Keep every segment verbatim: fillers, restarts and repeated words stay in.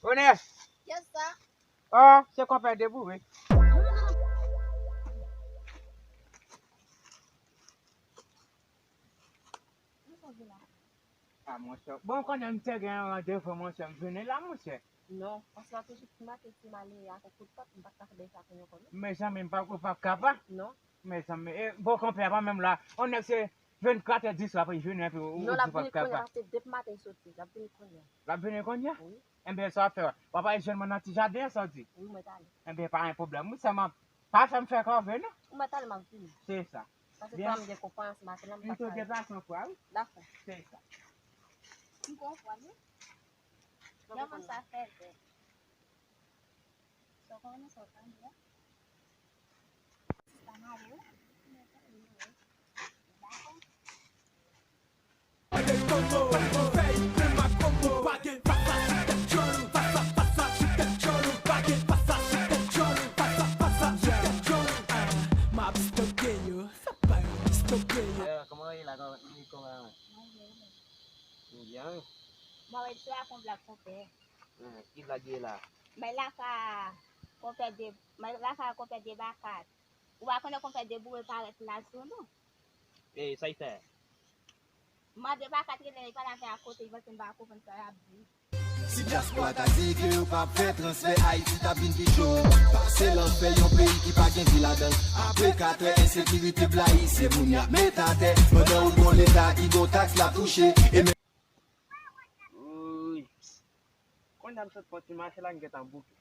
Onès! Kiyès sa? Oh, se konpè Debou, wi. Ah, monchè. Bon, konnen m te gen yon randevou, monchè, m vini la, monchè. Non, paske m ap toujou mache ti malere ak yon kout pòt, m pa t ka fè bagay sa pou yon kòb, non. Mezanmi, m pa, ou p ap ka pa? Non. Mezanmi, e, bon, konpè a pa menm la. On nèg se vennkat è diswa apre vini, epi ou, ou di ou p ap ka pa. Non, l ap vini kounye a, paske depi maten l soti, l ap vini kounye a. L ap vini kounye a? Wi. Enben, sa w ap fè, w ap al jwenn mwen nan ti jaden an, sa w di? Wi, mwen t ale. Enben, pa gen pwoblèm. Wi, sèlman, pa fè m fè kòve, non. Wi, mwen t ale, m ap vini. Se sa. Paske kòm m gen konferans maten an, m pa ka. M tou deplase yon fwa, wi. Dakò. Se sa. M konprann, wi. Kòman sa fè bèl? Sa w konnen sa w tande a? Sista mare w. Dakò. M ap stoke yo, sa pa yo stoke yo. Yo, kòman w ye la? Kòman, kòman? Mwen byen, wi. Mwen byen, wi. Mwen wè se la fè yon blag konpè. Ki blag ye la? Mwen la ka konpè de, mwen la ka konpè de bakat. Ou pa konnen konpè de boure parèt la sou nou. E sa y fè? Mande bakat rele, li pa la fè akote, li panse m pa konprann sa y ap di. Si dyaspora ta di ke yo p ap fè transfè, Ayiti t ap vin pi cho. Pase lanfè, yon peyi ki pa gen vi ladan l. Apre katè, ensekirite blayi, se moun y ap met atè. Pandan ou gon leta ki gon taks l ap touche. E men Wouy. Kounye a m sot fè yon ti mache la, m gentan bouke.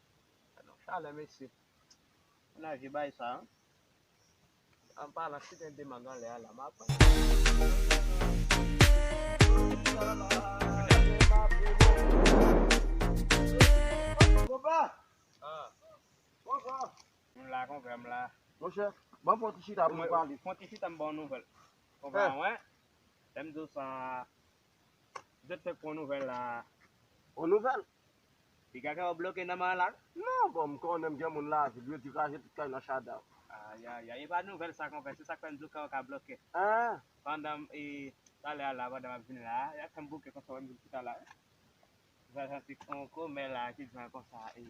Gade yon chalè, mesye. Kounye a je bay sa, an. An palan, si gen de mang anlè a la, m ap pran. Konpa! Ah. Konpa! M la, konpè, m la. Monchè, ban m fè yon ti chita pou nou pale. Fè yon ti chita, m ba w nouvèl. Konpè, wi. Lè m di w sa, Zòt fèk pran nouvèl la. On nouvèl? Piga kay ou bloke nan man la? Non, bon, m konnen m gen moun lavil, yo di kraze tout kay nan Chada. Ayayay, e pa nouvèl sa konpè, se sa k fè m di w kay ou ka bloke. Hein? Pandan m, e, talè a la, pandan m ap vin la, y ap fè m bouke konsa, wè m vin chita la. Sa santi on komè la ki di mwen konsa, e,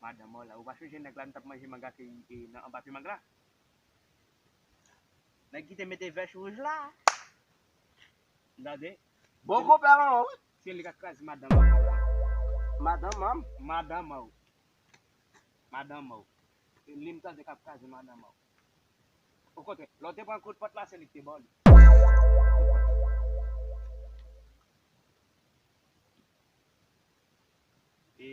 madanm ou la. Ou pa sonje nèg la m t ap manje mang ak, e, nan anba pye mang la? Nèg ki te mete vès wouj la. Gade. Bon konpè an, wi. Se li k ap kraze madanm an. Madanm an? Madanm an. Madanm an. Li m tande k ap kraze madanm an. Okontrè, lè w te pran kout pòt la, se li k te ba w li. E,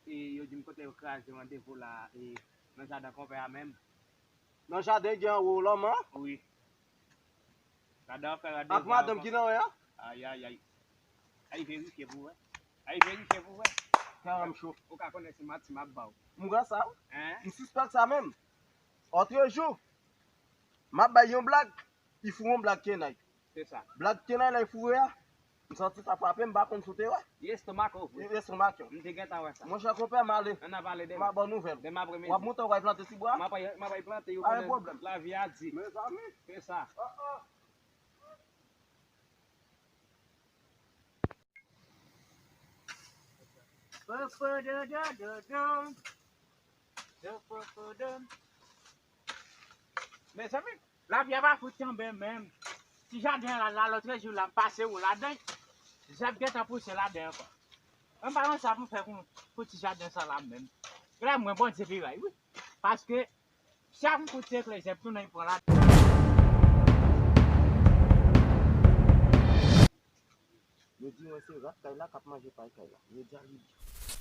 e, yo di m kote yo kraze randevou la, e, nan jaden konpè a menm. Nan jaden gen anwo lanmò? Wi. Jaden an fè randevou. Ak madanm ki nan wen an? Ayayay. Ay verifye pou wè. Ay verifye pou wè. Kè m cho. Ou ka konnen se manti m ap ba w. M wè sa, wi. Hein? M sispèk sa menm. Otrejou, m ap bay yon blag, li foure yon blag kenay. Se sa. Blag kenay la, li foure a, m santi sa frape m, m pa konn si w te wè. Li estomake w vre. Li estomake m. M te gentan wè sa. Monchè konpè, m ale. Ann ap pale demen. M ap ba w nouvèl. Demen apremidi. W ap monte, w al plante ti bwa? M ap al, m ap al plante yo. Pa gen pwoblèm. Lavi a di. Mezanmi. Se sa. Ah, ah. Mezanmi, lavi a pa fout kenbe menm. Ti jaden an la, la, lòtrejou la, m pase yon ladan, zèb gentan pouse ladan ankò. Mwen pa konn sa pou m fè pou, pou ti jaden sa la menm. Grè mwen, Bondye pi ray, wi. Paske, chak m fout se kle zèb tounen pran la. Yo di mwen se rat kay la k ap manje pay kay la. Yo di a li di.